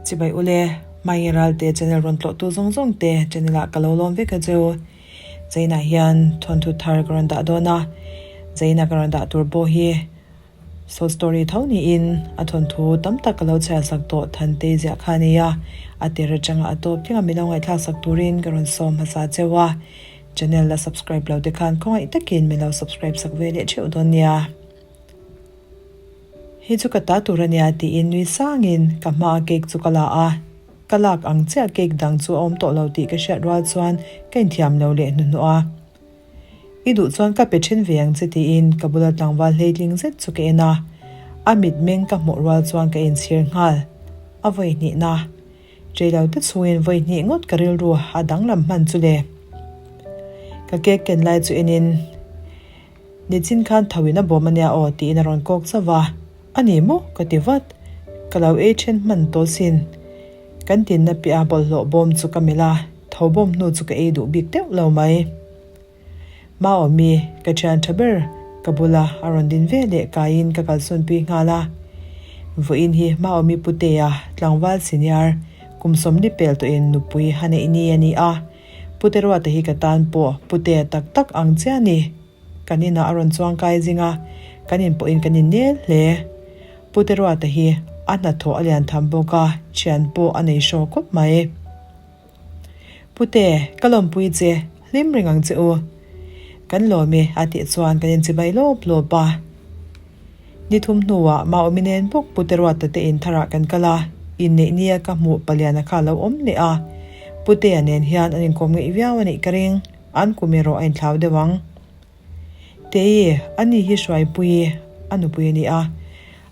Chibai ule, Hmangi Ralte channel rawn tlawhtu zawng zawng te channel ah ka lo lawm vek a cheu. Zainah hian thawnthu thar ka rawn dah dawn a, Zaina ka rawn dah tur pawh hi short story tho niin a thawnthu tam tak ka lo chhiar sak tawh Thantei ziah kha a ni a, a tir atanga a tawp thleng a min lo ngaihthlak sak turin ka rawn sawm hmasa cheu a, channel la subscribe lo te khan khawngaih takin min lo subscribe sak ve leh theuh dawn nia. Hei chu ka ta tur a nia tiin nui sangin ka hmaa cake chu ka la a, ka lak ang chiah cake dang chu a awm tawh lo tih ka hriat rual chuan ka inthiam lo leh hnuhnawh a. I duh chuan ka pe then ve ang che tiin ka bula tlangval hleitling zet chu ka en a, a mitmeng ka hmuh rual chuan ka inchhir nghal. A vawi hnihna. Ṭei lo te chhungin vawi hnih ngawt ka rilru a danglam hman chu le. Ka cake ken lai chu enin. Nichin khan tho in a bawm ania aw tiin a rawn kawk zauh a, A ni maw? ka ti vat. Ka lo ei then hman tawh sin. Kan tinna piah a bawlhhlawh bawm chu ka melh a, tho bawm hnu chu ka ei duh bik deuh lo mai. Maawmi, ka thian tha ber, ka bula a rawn din ve leh kaiin ka kalsawn pui nghal a. Vawiin hi Maawmi Putea, tlangval senior, kum sawmli pel tawhin nupui a neih ni a ni a. Pute Ruata hi ka tan pawh Putea tak tak ang chiah a ni. Kan inah a rawn chuang kai zing a, kan in pawhin kan innel hle. Pute Ruata hi a hnathawh a lian tham bawk a, thian pawh a nei hraw khawp mai. Pute, ka lawmpui che, hlim reng ang che u. Kan lawm e a tih chuan kan inchibai lawp lawp a. Ni thum hnuah Maawmi nen bawk Pute Ruata te in tharah kan kal a, inneih nia ka hmuh paliana kha a lo awm leh a. Putea nen hian an inkawm ngeih viau a nih ka ring, an kum erawh a inthlau deuh ang. Tei, ani hi Hruaipuii a nupui a ni a,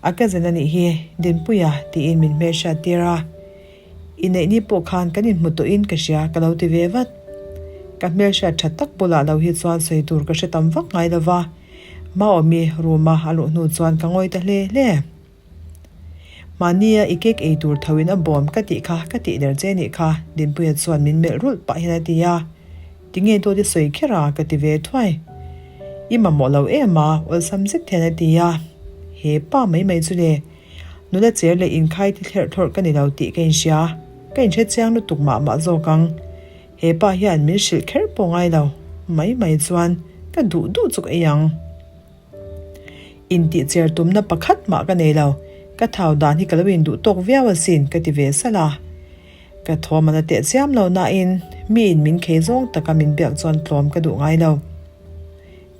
a cousin a nih hi Dinpuia tiin min hmelhriat tir a. Inneih ni pawh khan kan inhmu tawhin ka hria ka lo ti ve vat. Ka hmelhriat tha tak bulah lo hi chuan sawi tur ka hre tam vak ngai lo va. Maawmi room a a luh hnu chuan ka ngawi ta hle hle. Mahnia i cake ei tur tho in a bawm ka tih kha ka tih der che nih kha Dinpuia chuan min melh rulh pah hian a ti a. Tinge dawt i sawi kher a ka ti ve thuai. I mamawh lo em a awlsam zet hian a ti a. He pa mai mai chu le. Nula cher leh inkhai ti thlerh thlawrh ka ni lo tih ka inhria. Ka inhre chiang lutuk mah mah zawk ang. He pa hian min hrilh kher pawh ngai lo. Mai mai chuan ka duh duh chu ka ei ang. Intih cher tumna pakhat mah ka nei lo. Ka thau dan hi ka lo induh tawk viau asin ka ti ve salh a. Ka thawm a la teh chiam lo nain miin min khei zawng taka min biak chuan tlawm ka duh ngai lo.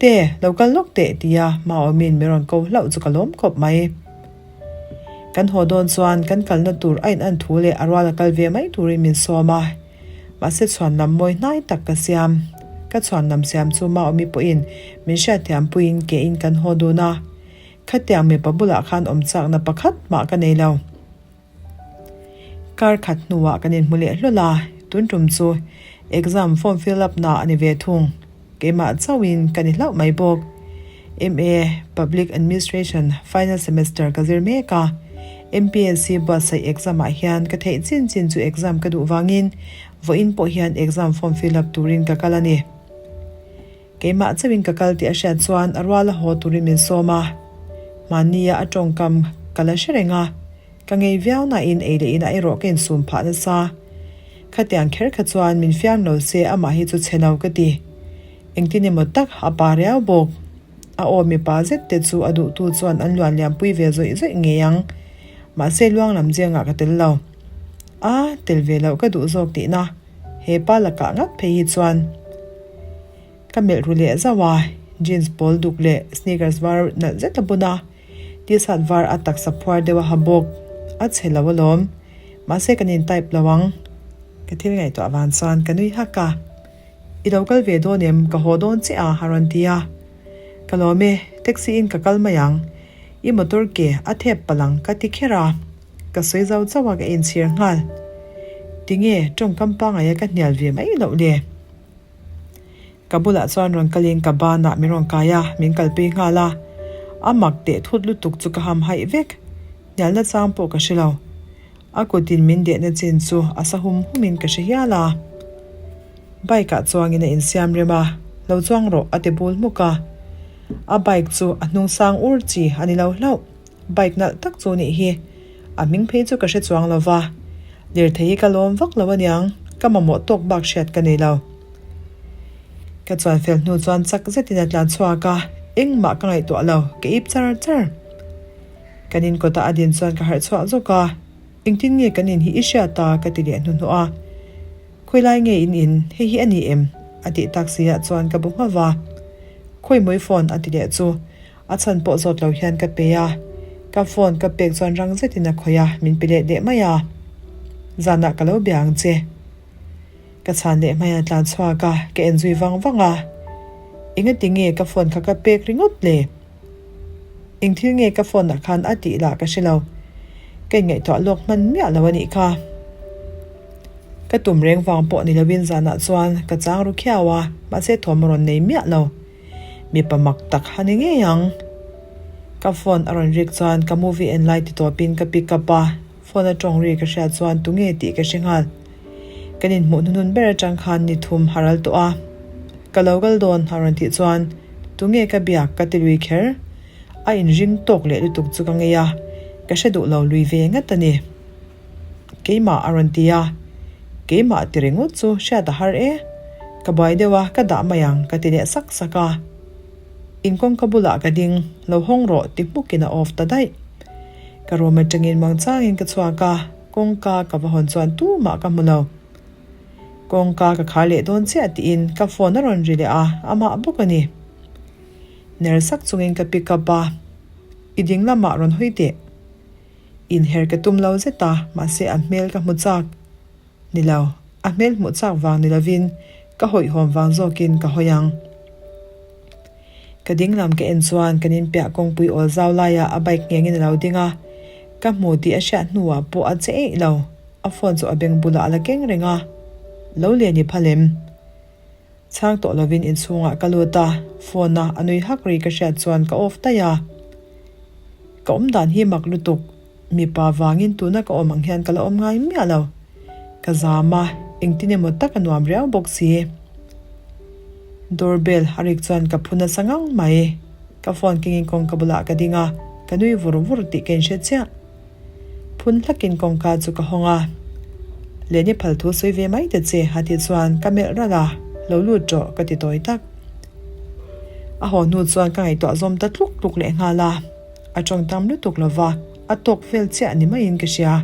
Te, lo kal lawk teh tia Maawmi'n min rawn ko hlauh chu ka lawm khawp mai. Kan haw dawn chuan kan kalna tur a in an thu leh a rual a kal ve mai turin min sawm a. Mahse chhuan lam mawi hnai tak ka siam. Ka chhuan lam siam chu Maawmi pawhin min hriatthiam puiin ke in kan haw dun a. Khatiang mipa bulah khan awm chakna pakhat mah ka nei lo. Kar khat hnuah kan inhmu leh hlawl a, tun tum chu exam form fill up na a ni ve thung. Keimah chauhin ka ni hlauh mai bawk. MA, Public Administration, final semester ka zir mek a, MPSC buatsaih exam ah hian ka theih chin chin chu exam ka duh vangin vawiin pawh hian exam form fill up turin ka kal a ni. Keimah chauhin ka kal tih a hriat chuan a rual a haw turin min sawm a, mahnia a tawngkam ka la hre reng a, ka ngei viau nain ei leh inah erawh ka insum phah nasa. Khatiang kher kha chuan min fiam lo se amah hi chu chhe lo ka ti. Engtin emaw tak a pa riau bawk. A aw mipa zet te chu a duhtu chuan an luan liampui ve zawih zawih ngei ang. Mahse luang lam zengah ka tel lo. A, tel ve loh ka duh zawk tihna. He pa lakah ngat phei hi chuan ka melh ru leh zauh a, jeans pawl duk leh sneakers var nalh zet a bun a, t-shirt var a taksa phuar deuh a ha bawk. A chhe lo alawm. Mahse kan in type lo ang. Ka thil ngaihtuah vang chuan ka nui hak a. I lo kal ve dawn em? Ka haw dawn che a a rawn ti a. Ka lawm e, taxi in ka kal mai ang. I motor ke a thep palh ang ka ti kher a. Ka sawi zau chauh a ka inchhir nghal. Tinge tawngkam pangaia ka hnial ve mai loh le? Ka bulah chuan rawn kalin ka banah min rawn kai a, min kalpui nghal a. A mak teh thut lutuk chu ka ham haih vek. Hnialna chang pawh ka hre lo. A kutin min dehna chin chu a sa hum humin ka hre hial a. Bike ah chuangin a insiam rem a, lo chuang rawh a ti bul hmuk a. A bike chu a hnung sang ur chi a ni lo hlauh. Bike nalh tak chu nih hi. A hming phei chu ka hre chuang lo va. Lirthei hi ka lawm vak lo aniang, ka mamawh tawk bak hriat ka nei lo. Ka chuan fel hnu chuan chak zetin a tlan chhuak a, engmah ka ngaihtuah lo, ka ip char char. Kan in kawtah a din chuan ka harh chhuah zawk a, engtin nge kan in hi i hriat a ka ti leh hnuhnawh a. Khawilai nge in in, hei hi a ni em? a tih tak si ah chuan ka bu nghauh va. Khawimawi phone a ti leh chu a chhan pawh zawt lo hian ka pe a, ka phone ka pek chuan rang zetin a khawih a, min pe leh leh mai a. Zanah ka lo bia ang che. Ka chhan leh hmai a tlan chhuak a, ka en zui vang vang a. Engati nge ka phone kha ka pek ringawt le? Eng thil nge ka phone ah khan a tih lah ka hre lo. Ka inngaihtuah lawk hman miah lo a nih kha. Ka tum reng vang pawh ni lovin zanah chuan ka chang ru khiau a, mahse thawm a rawn nei miah lo. Mipa mak tak ha ni ngei ang. Ka phone a rawn rik chuan ka movie en lai ti tawpin ka pick up a, Phone a tawng ri ka hriat chuan tunge tih ka hre nghal. Kan inhmuh hnuhnun ber atang khan ni thum a ral tawh a. Ka lo kal dawn a rawn tih chuan tunge ka biak ka ti lui kher. A inring tawk leh lutuk chu ka ngei a, ka hre duh lo lui ve ngat a ni. Keimah a rawn ti a, keimah ti ringawt chu hriat a har e. Ka buai deuh a, ka dah mai ang ka ti leh sak sak a. In kawngka bulah ka ding, lo hawng rawh ti hmukin a off ta daih. Ka room atangin muangchangin ka chhuak a, kawngka ka va hawn chuan tumah ka hmu lo. Kawngka ka khar leh dawn chiah tiin ka phone a rawn ri leh a, amah bawk a ni. Ner sak chungin ka pick up a, I ding lamah rawn hawi teh. Inher ka tum lo zet a, mahse a hmel ka hmu chak. Ni lo, a hmel hmuh chak vang ni lovin ka hawihhawm vang zawkin ka hawi ang. Ka ding lam ka en chuan kan inpiah kawngpui awl zau laiah a bike nghengin a lo ding a, ka hmu tih a hriat hnuah pawh a che eih lo, a phone chu a beng bulah a la keng reng a, lo len i phal em? Chhang tawh lovin inchhungah ka lut a, phone a a nui hak ri ka hriat chuan ka off daih a. Ka awm dan hi mak lutuk, mipa vangin tuna ka awm ang hian ka la awm ngai miah lo. Ka zam a, engtin emaw tak a nuam riau bawk si. Door bell a rik chuan ka phu nasa ngang mai. Ka phone kengin kawngka bulah ka ding a, ka nui vur vur tih ka inhre chiah. Phun hlakin kawngka chu ka hawng a. Leni phal thu sawi ve mai ta che a tih chuan ka melh ralh a, lo lut rawh ka ti tawi tak. A haw hnu chuan ka ngaihtuah zawm ta tluk tluk leh nghal a, a tawng tam lutuk lo va, a tawk vel chiah ni maiin ka hria.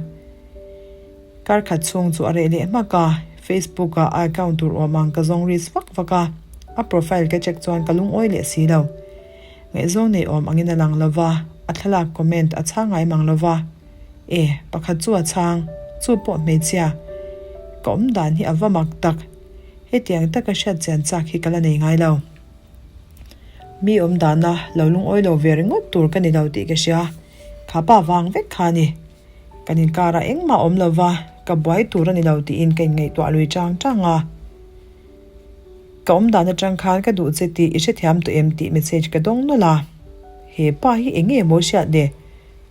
Kar khat chhung chu a reh leh hmak a, Facebook ah a account tur awm ang ka zawng risk vak vak a, a profile ka check chuan ka lungawi leh si lo. Ngaihzawng nei awm angin a lang lo va, a thlalak comment a chhang ngai mang lo va. E, pakhat chu a chhang, chu pawh hmeichhia. Ka awm dan hi a va mak tak. Hetiang taka hriat chian chak hi ka la nei ngai lo. Mi awm dana lo lungawi lo ve ringawt tur ka ni lo tih ka hria. Kha pa vang vek kha a ni. Kan inkarah engmah awm lo va, ka buai tur a ni lo tiin ka inngaihtuah lui chang chang a. Ka awm dan atang khan ka duh che tih i hrethiam tawh em tih message ka dawng nawlh a. He pa hi eng nge maw hriat le?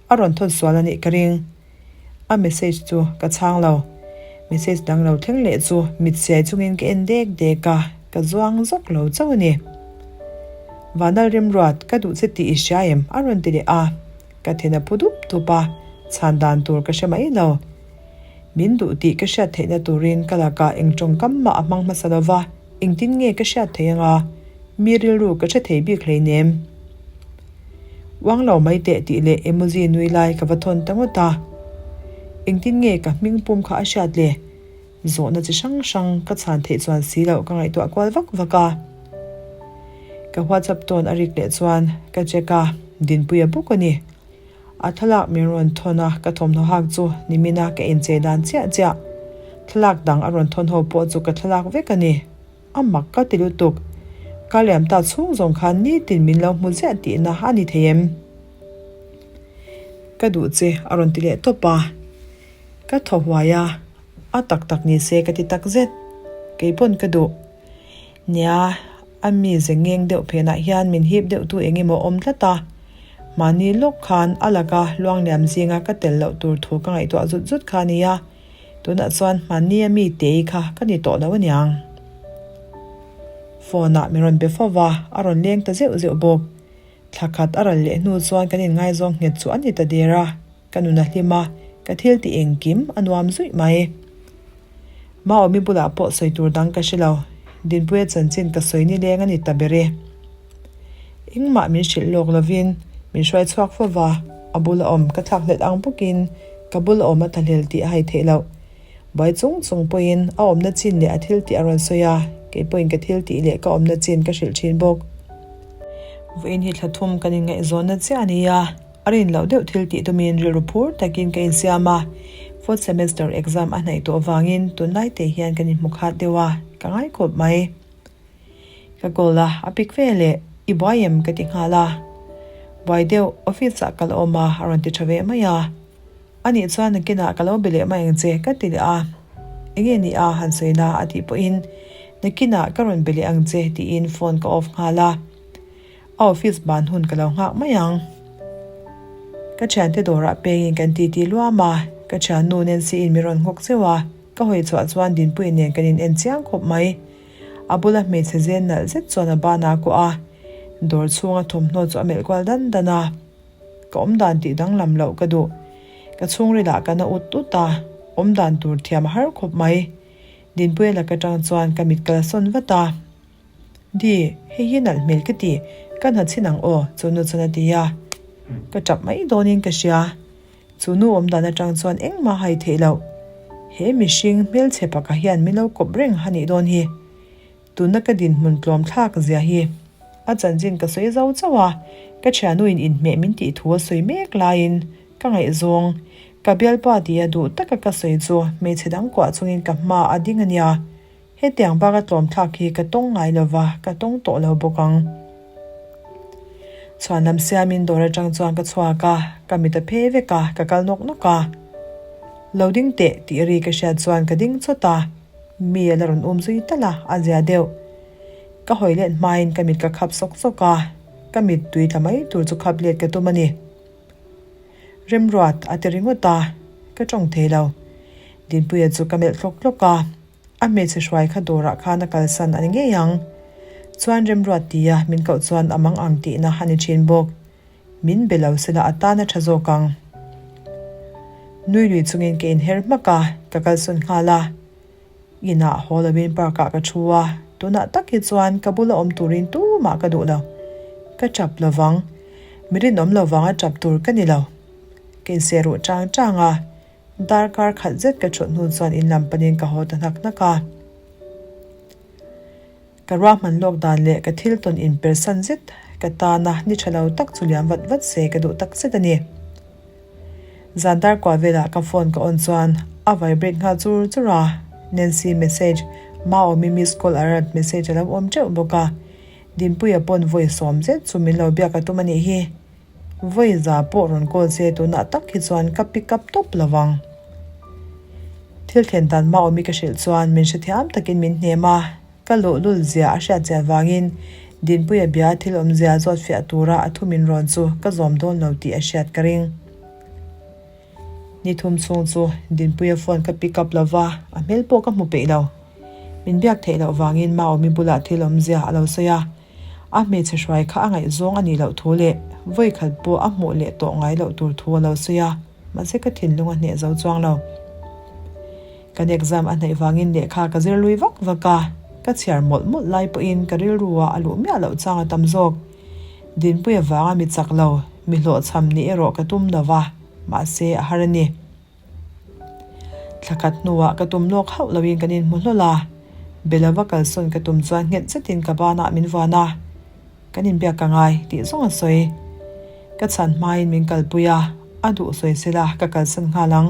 A rawn thawn sual a nih ka ring. A message chu ka chhang lo. Message dang lo thleng leh chu mit siai chungin ka en dek dek a, ka zuang zawk lo chauh a ni. Vanal Remruat, ka duh che tih i hria em? a rawn ti leh a. Ka then a phu dup dup a, chhan dan tur ka hre mai lo. Min duh tih ka hriat theihna turin ka lakah eng tawngkam mah a hmang hmasa lo va, engtin nge ka hriat theih anga mi rilru ka hre thei bik hleinem. Uang lo mai teh tih leh emoji nui lai ka va thawn ta ngawt a. Engtin nge ka hming pum kha a hriat le? Zawhna chi hrang hrang ka chhan theih chuan si loh ka ngaihtuah kual vak vak a. Ka WhatsApp tawn a rik leh chuan ka check a, Dinpuia bawk a ni. A thlalak min rawn thawn a, ka thawmhnaw hak chu nimina ka inchei dan chiah chiah. Thlalak dang a rawn thawn ho pawh chu ka thlalak vek a ni. A mak ka ti lutuk. Ka liam ta chhung zawng khan nitin min lo hmu ziah tihna a ni thei em? Ka duh che a rawn ti leh tawp a. Ka thaw huai a, a tak tak ni se ka ti tak zet. Kei pawn ka duh. Nia, a mi ze ngeng deuh phenah hian min hip deuh tu eng emaw awm tlat a. Mahni lawk khan a laka luangliam zinga ka tel loh tur thu ka ngaihtuah zut zut kha a nia. Tunah chuan hmanni a mi tei kha ka ni tawh lo aniang. Phone ah min rawn be fo va, a rawn leng ta zeuh zeuh bawk. Thla khat a ral leh hnu chuan kan inngaizawng nghet chu a ni ta der a. Ka nun a hlim a. Ka thil tih engkim a nuam zuih mai. Maawmi bulah pawh sawi tur dang ka hre lo. Dinpuia chanchin ka sawi ni leng a ni ta ber e. Engmah min hrilh lawk lovin min hruai chhuak fo va, a bul a awm ka thlak hlet ang bawkin ka bul a awm a thlahlel tih a hai theih loh. Buai chung chung pawhin a awmna chin leh a thil tih a rawn sawi a, kei pawhin ka thil tih leh ka awmna chin ka hrilh thin bawk. Vawiin hi thla thum kan inngaihzawnna chiah a ni a, a rin loh deuh thil tih tumin rilru phur takin ka insiam a, fourth semester exam a hnaih tawh avangin tunlai te hian kan inhmu khat deuh a, ka ngai khawp mai. Ka call a, a pick ve leh, I buai em? ka ti nghal a. Buai deuh, office ah ka la awm a, a rawn ti tha ve mai a. Anih chuan nakinah ka lo be leh mai ang che, ka ti leh a. Enge ni a? han sawi na a tih pawhin, Nakinah ka rawn be leh ang che, tiin phone ka off nghal a. A office ban hun ka lo nghak mai ang. Ka thiante dawrah pengin kan titi luam a, ka thiannu Nancy-in min rawn nghawk zeuh a, ka hawi chhuah chuan Dinpuii nen kan in en chiang khawp mai. A bula hmeichhe zen nalh zet chuan a ban a kuah a, dawr chhunga thawmhnaw chu a melh kual dan dan a. Ka awmdan tih danglam loh ka duh. Ka chhungrilah ka na ut ut a, awmdan tur thiam a har khawp mai. Dinpuia lak atang chuan ka mit kal sawn vat a. Di, hei hi nalh hmel ka ti, ka hna chhin ang aw, chu nu chuan a ti a. Ka tap mai dawnin ka hria. Chu nu awm dan atang chuan engmah hai theih loh. He mihring hmelchhe pakha hian min lo kawp reng a nih dawn hi. Tuna ka dinhmun tlawm thlak zia hi. A chanchin ka sawi zo chauh a, ka thianuin inhmeh min tih thu a sawi mek laiin ka ngaihzawng. Ka bialpa tia duh taka ka sawi chu hmeichhe dang kuah chungin ka hma a ding a nia. Hetiang baka tlawm thlak hi ka tawng ngai lo va, ka tawng tawh lo bawk ang. Chhuan lam siamin dawr atang chuan ka chhuak a, ka mit a phe vek a, ka kal nawk nawk a. Lo ding teh tih ri ka hriat chuan ka ding chawt a, mi a la rawn um zui tal a, a zia deuh. Ka hawi let hmain ka mit ka khap sawk sawk a, ka mit tui tla mai tur chu khap let ka tum a ni. Remruat a ti ringawt a, ka tawng thei lo. Dinpuia chu ka melh tlawk tlawk a. A hmeichhe hruai kha dawrah khan a kalsan a ni ngei ang. Chuan Remruat tia min koh chuan a mang ang tihna a ni thin bawk. Min be lo sela a tan a tha zawk ang. Nui lui chungin ka inher hmak a, ka kalsawn nghal a. Inah haw lovin park ah ka thu a, tunah tak hi chuan ka bula awm turin tumah ka duh lo. Ka tap lovang. Mi rinawm lovang a tap tur ka ni lo. Ka inseh ruh chang chang a. Darkar khat zet ka thut hnu chuan in lam panin ka haw ta hnak hnak a. Ka ruahman lawk dan leh ka thil tawn in persan zet ka tana ni tha lo tak chu liam vat vat se ka duh tak zet a ni. Zan dar kuah velah ka phone ka on chuan a vibrate nghal chur chur a, Nancy message, Maawmi miss call alert message a lo awm teuh bawk a. Dinpuia pawn vawi sawm zet chu min lo biak a tum a nih hi. Vawi za pawh rawn call se tunah tak hi chuan ka pick up tawp lo vang. Thil thlen dan hma awmi ka hrilh chuan min hrethiam takin min hnem a, ka luhlul zia a hriat chian vangin Dinpuia bia thil awmzia zawt fiah tura a thu min rawn chu ka zawm dawn lo tih a hriat ka ring. Ni thum chhung chu Dinpuia phone ka pick up lo va, a hmel pawh ka hmu peih lo. Min biak theih loh vangin Maawmi bulah thil awmzia a lo sawi a. A hmeichhe hruai kha a ngaihzawng a nih loh thu leh vawi khat pawh a hmuh leh tawh ngai loh tur thu a lo sawi a, mahse ka thinlung a hneh zo chuang lo. Kan exam a hnaih vangin lehkha ka zir lui vak vak a, ka chhiar mawlh mawlh lai pawhin ka rilru ah a luh miah loh chang a tam zawk. Dinpui avanga mi chak lo, mi hlawhchham nih erawh ka tum lo va, mahse a har a ni. Thla khat hnuah ka tum lawk hauh loin kan inhmu hlawl a, Belova kalsawn ka tum chuan nghet zetin ka banah min vuan a, Kan inbiak ka ngai tih zawng a sawi. Ka chhan hmain min kalpui a, a duh sawi sela ka kalsan nghal ang.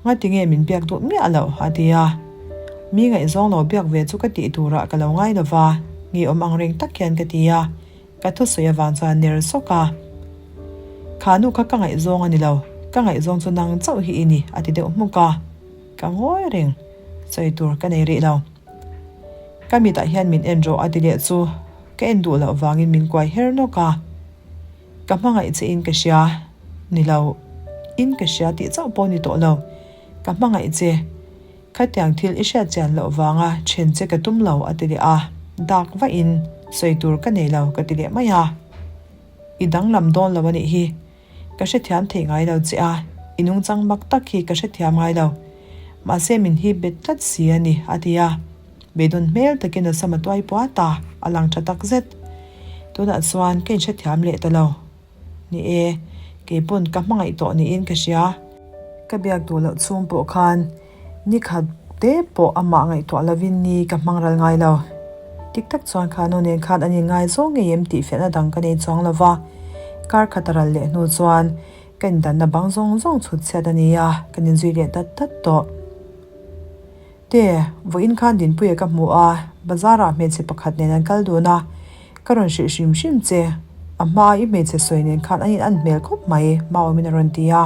Ngati nge min biak duh miah loh? a ti a. Mi ngaihzawng lo biak ve chu ka tih turah ka lo ngai lova, ngeiawm ang reng tak hian ka ti a. Ka thusawi avang chuan ner sawk a, Kha nu kha ka ngaihzawng a ni lo, ka ngaihzawng chu nang chauh hi i ni a ti deuh hmuk a, ka ngawi reng, sawi tur ka nei rih lo. Ka mitah hian min en rawh a ti leh chu ka en duh loh vangin min kuai her nawk a, Ka hmangaih che in ka hria, ni lo, in ka hria tih chauh pawh ni tawh lo, ka hmangaih che. Khatiang thil i hriat chian loh vanga then che ka tum lo a ti leh a, dak vahin sawi tur ka nei lo ka ti leh mai a. I danglam dawn lo a nih hi, ka hrethiam thei ngai lo che a, I nungchang mak tak hi ka hrethiam ngai lo. Mahse min hip bet tlat si a ni, a ti a. Beidawn hmel takin a sam a tuai puat a, a lang tha tak zet. Tunah chuan ka inhrethiam leh ta lo. Ni e, kei pawn ka hmangaih tawh niin ka hria. Ka biak duh loh chhung pawh khan ni khat te pawh amah ngaihtuah lovin ni ka hmang ral ngai lo. Tik tak chuan kha nu nen khan an inngaizawng ngei em tih fiahna dang ka nei chuang lo va. Kar khat a ral leh hnu chuan ka indanna bang zawng zawng chhut chhiat a ni a, kan inzui leh dat dat tawh. Te, vawiin khan Dinpuia ka hmu a, bazar ah hmeichhe pakhat nen an kal dun a, ka rawn hrilh hrim hrim che, a hma i hmeichhe sawi nen khan an in an hmel khawp mai, Maawmin a rawn ti a.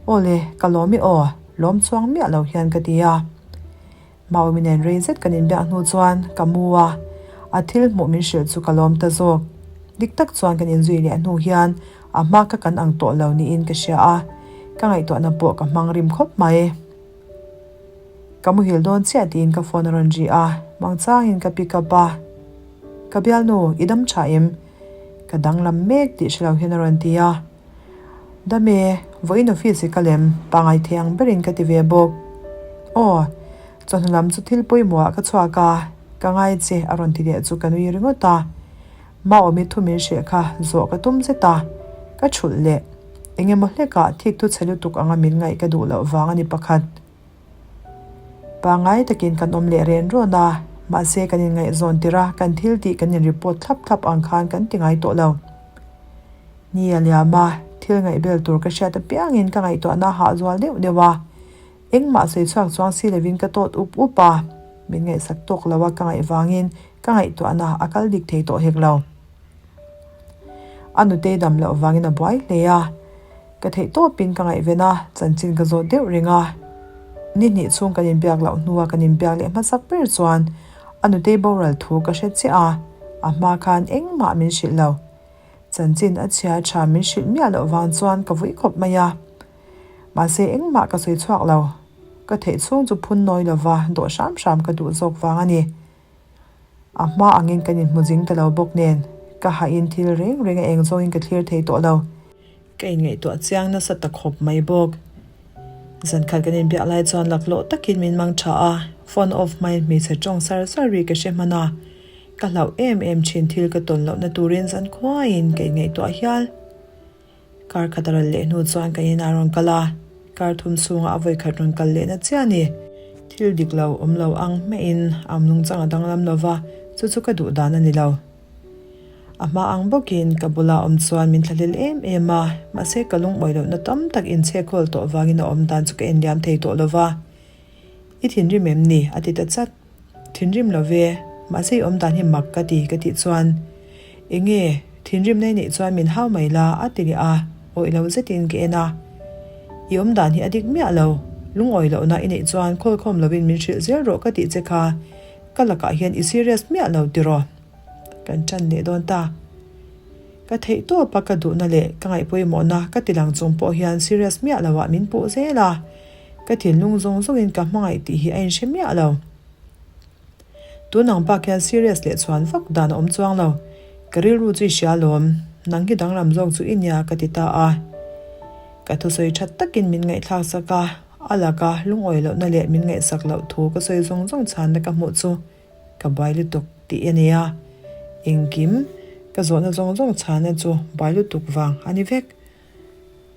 Aw le, ka lawm i aw, lawm chuang miah lo hian ka ti a. Maawmi nen rei zet kan inbiak hnu chuan ka mu a, a thil hmuh min hrilh chu ka lawm ta zawk. Dik tak chuan kan inzui leh hnu hian a hma ka kan ang tawh lo niin ka hria a, ka ngaihtuahna pawh ka hmang rim khawp mai. Ka muhil dawn chiah tiin ka phone a rawn ri a, mangchangin ka pick up a. Ka bialnu, i dam tha em? Ka danglam mek tih hre lo hian a rawn ti a. Dam e, vawiin office i kal em? Pangai thei ang berin ka ti ve bawk. Aw, chawhnu lam chu thil pawimawh ah ka chhuak a, ka ngai che a rawn ti leh chu ka nui ringawt a. Maawmi thu min hrilh kha zawh ka tum zet a, ka thulh leh. Eng emaw hlekah thik thu chhe lutuk anga min ngaih ka duh loh vang a ni pakhat. Pangngai takin kan awm leh ren rawn a, mahse kan inngaihzawn tirh a, kan thil tih kan in report thlap thlap ang khan kan ti ngai tawh lo. Ni a liam a, thil ngaihbel tur ka hriat apiangin ka ngaihtuahna a hah zual deuh deuh a, Engmah sawi chhuak chuang si lovin ka tawt up up a, min ngaihsak tawk lo a ka ngaih vangin ka ngaihtuahna a kal dik thei tawh hek lo. A nutei dam loh vangin a buai hle a, ka theih tawpin ka ngaihven a, chanchin ka zawt deuh reng a. Ni hnih chhung kan inbiak loh hnua kan inbiak leh hmasak ber chuan a nutei boral thu ka hre chiah a, a hma khan engmah min hrilh lo. Chanchin a chhia tha min hrilh miah loh vang chuan ka vui khawp mai a. Mahse engmah ka sawi chhuak lo. Ka theih chhung chu phun nawi lova dawh hram hram ka duh zawk vang a ni. A hma angin kan inhmu zing ta lo bawk nen, ka hahin thil reng reng a eng zawngin ka thlir thei tawh lo. Ka inngaihtuah chiang nasa ta khawp mai bawk. Zankhat kan inbiak lai chuan laklawh takin min mang tha a, phone off hmain hmeichhe tawng sar sar ri ka hre hman a. Ka hlauh em em thin thil ka tawn lohna turin zankhuaiin ka inngaihtuah hial. Kar khat a ral leh hnu chuan ka inah a rawn kal a, kar thum chhunga a vawikhat rawn kal lehna chiah a ni. Thil dik lo awm lo ang hmaiin a nungchang a danglam lo va, chu chu ka duh dan a ni lo. A hma ang bawkin ka bula awm chuan min thlahlel em em a, mahse ka lungawi lohna tam tak inchhekhawl tawh vangin a awm dan chu ka enliam thei tawh lo va. I thinrim em ni? a ti ta chat. Thinrim lo ve, mahse i awm dan hi mak ka ti ka tih chuan Enge, thinrim na i neih chuan min hau mai la a ti leh a, awih lo zetin ka en a. I awm dan hi a dik miah lo, lungawi lohna i neih chuan khawlkhawm lovin min hrilh zel rawh ka tih che kha, ka lakah hian i serious miah lo tiraw? Kan ṭan leh dawn ta. Ka theih tawp a ka duhna leh ka ngaihpawimawhna ka ti lang chung pawh hian serious miah loah min puh zel a. Ka thinlung zawng zawngin ka hmangaih tih hi a inhre miah lo. Tun ang bak hian serious leh chhuan vak dan a awm chuang lo. Ka rilru chu i hria alawm, nang hi danglam zawk chu i nia ka ti ta a. Ka thusawi that takin min ngaihthlak sak a, a laka lungawi lohna leh min ngaihsak loh thu ka sawi zawng zawng chhanna ka hmuh chu ka buai lutuk tih a nia. Engkim, ka zawhna zawng zawng chhanna chu buai lutuk vang a ni vek.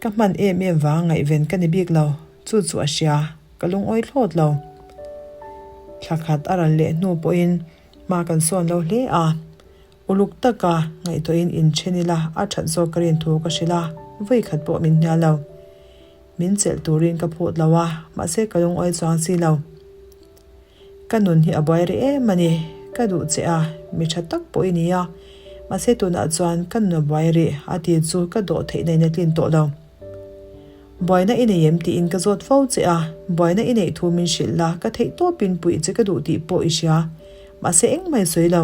Ka hman em em vang ngaihven ka ni bik lo, chu chu a hria, ka lungawi thlawt lo. Thla khat a ral leh hnu pawhin hma kan sawn lo hle a, uluk taka ngaihtuahin inthen ila a that zawk ka rin thu ka hrilh a, vawi khat pawh min hnial lo. Min chelh turin ka phut lo a, mahse ka lungawi chuang si lo. Ka nun hi a buai rih em a ni, ka duh che a, mi tha tak pawh i ni a, mahse tunah chuan ka nun a buai rih a ti chu ka dawh theihna in a tlin tawh lo. Buaina i nei em tiin ka zawt fo che a, buaina i neih thu min hrilh la, ka theih tawpin puih che ka duh tih pawh i hria, mahse engmah i sawi lo.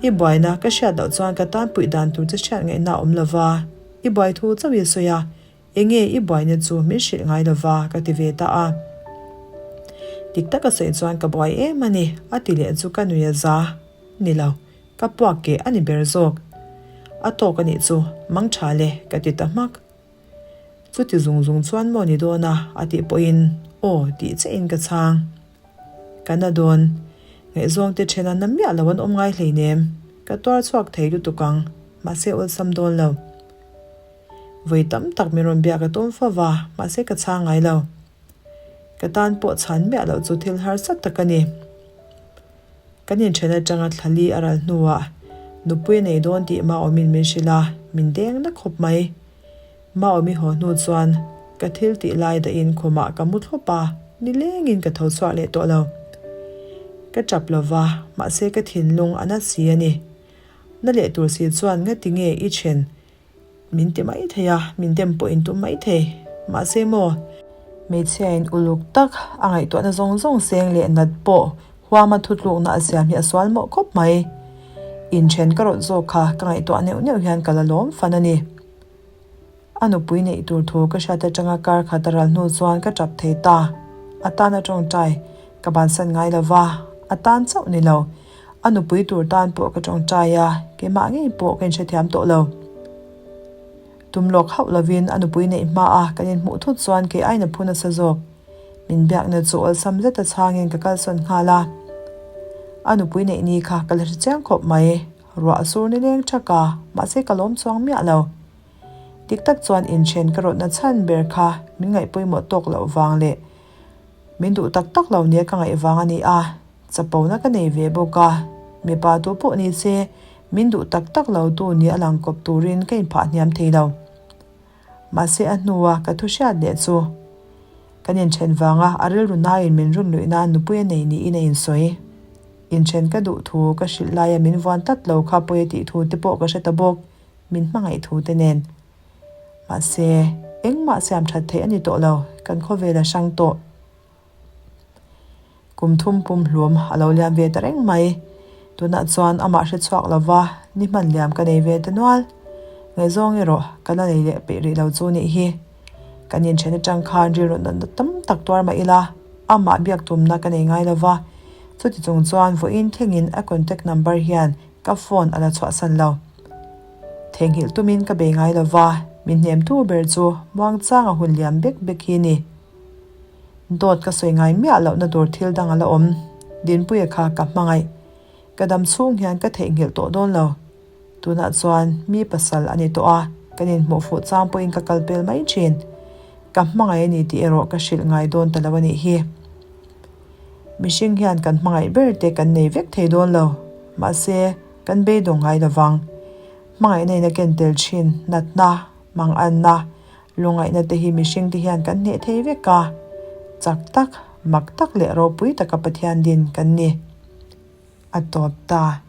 I buaina ka hriat loh chuan ka tan puih dan tur che hriat ngaihna a awm lo va, i buai thu chauh i sawi a, Enge i buaina chu min hrilh ngai lova ka ti ve ta a. Dik taka sawi chuan ka buai em a ni, a ti leh chu ka nui a za. Ni lo, ka puak keh a ni ber zawk. A tawk a nih chu, mang tha le ka ti ta hmak. Chuti zung zung chuan maw ni dawn a? a tih pawhin aw tih chiahin ka chhang. Ka na dawn. Ngaihzawng te then a na miah lo an awm ngai hleinem. Ka tuar chhuak thei lutuk ang, mahse awlsam dawn lo. Vawi tam tak min rawn biak a tum fo va, mahse ka chhang ngai lo. Ka tan pawh chhan miah loh chu thil harsa tak a ni. Kan inthen atanga thlali a ral hnuah nupui a nei dawn tih Maawmin min hrilh a, min deng na khawp mai. Maawmi haw hnu chuan ka thil tih lai dahin khumah ka mu thlawp a, nilengin ka tho chhuak leh tawh lo. Ka tap lo va, mahse ka thinlung a na si a ni. Na leh tur si chuan ngati nge i then Min ti mai thei a, min dem pawh in tum mai thei. Mahse maw, hmeichhiain uluk tak a ngaihtuahna zawng zawng seng leh nat pawh huama thutlukna a siam hi a sual mawh khawp mai. Inthen ka rawt zawk kha ka ngaihtuah neuh neuh hian ka la lawm fan a ni. A nupui neih tur thu ka hriat atanga kar khat a ral hnu chuan ka tap thei ta. A tan a tawngtai ka bansan ngai lo va, a tan chauh ni lo. A nupui tur tan pawh ka tawngtai a, keimah ngei pawh ka inhrethiam tawh lo. Tum lawk hauh lovin a nupui neih hma a kan inhmuh thut chuan kei aiin a phu nasa zawk. Min biakna chu awlsam zeta chhangin ka kalsawn nghal a. A nupui neih ni kha ka la hre chiang khawp mai. Ruah a sur nileng thak a, mahse ka lawm chuang miah lo. Dik tak chuan inthen ka rawtna chhan ber kha min ngaihpawimawh tawk loh vang leh min duh tak tak lo nia ka ngaih vang a ni a. Chapona ka nei ve bawk a, mipa tu pawh ni se min duh tak tak lo tu ni a lang kawp turin ka inphah hniam thei lo. Mahse a hnua ka thu hriat leh chu kan inthen vanga a rilru naiin min run luih nan nupui a nei niin a insawi. Inthen ka duh thu ka hrilh laia min vuan tlat lo kha pawi a tih thu te pawh ka hre ta bawk, min hmangaih thu te nen. Mahse engmah siam that theih a ni tawh lo, kan khawvel a hrang tawh. Kum thum pum hlum a lo liam ve ta reng mai. Tunah chuan amah hre chhuak lo va, ni hman liam ka nei ve ta nual. Ngaihzawng erawh ka la nei leh peih rih lo chu nih hi. Kan inthen atang khan rilru natna tam tak tuar mah ila, amah biak tumna ka nei ngai lo va. Chuti chung chuan vawiin thlengin a contact number hian ka phone a la chhuahsan lo. Theihnghilh tumin ka bei ngai lo va, min hnemtu ber chu muangchanga hun liam bek bek hi ni. Dawt ka sawi ngai miah lohna tur thil dang a la awm. Dinpuia kha ka hmangaih. Ka dam chhung hian ka theihnghilh tawh dawn lo. Tunah chuan mi pasal a ni tawh a, kan inhmuh fuh chang pawhin ka kal pel mai thin. Ka hmangaih a ni tih erawh ka hrilh ngai dawn ta lo a nih hi. Mihring hian kan hmangaih ber te kan nei vek thei dawn lo. Mahse, kan beidawng ngai lovang. Hmangaihna in a ken tel thin natna, manganna, Lungaihna te hi mihring te hian kan hneh thei vek a, chak tak, mak tak leh ropui taka Pathian din kan ni. A tawp ta.